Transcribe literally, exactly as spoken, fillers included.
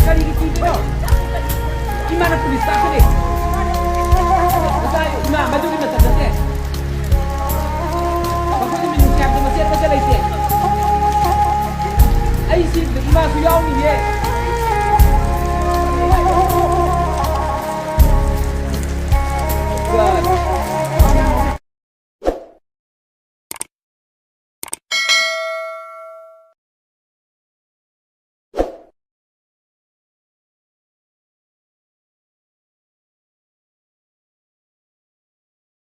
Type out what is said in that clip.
ꯀꯔꯤꯒꯤ ꯀꯤꯕꯅꯣ? ꯏꯃꯥꯅ ꯄꯨꯂꯤꯁ ꯇꯥꯛꯀꯅꯤ꯫ ꯉꯁꯥꯏ ꯏꯃꯥ ꯃꯗꯨꯒꯤ ꯃꯇꯝ ꯅꯠꯇꯦ꯫ ꯃꯈꯣꯏꯒꯤ ꯃꯤꯅꯨꯡꯁꯤ ꯍꯥꯏꯕꯗꯣ ꯃꯆꯦꯠ ꯃꯆꯦꯠ ꯂꯩꯇꯦ꯫ ꯑꯩ ꯁꯤꯕꯗ ꯏꯃꯥꯁꯨ ꯌꯥꯎꯔꯤꯌꯦ꯫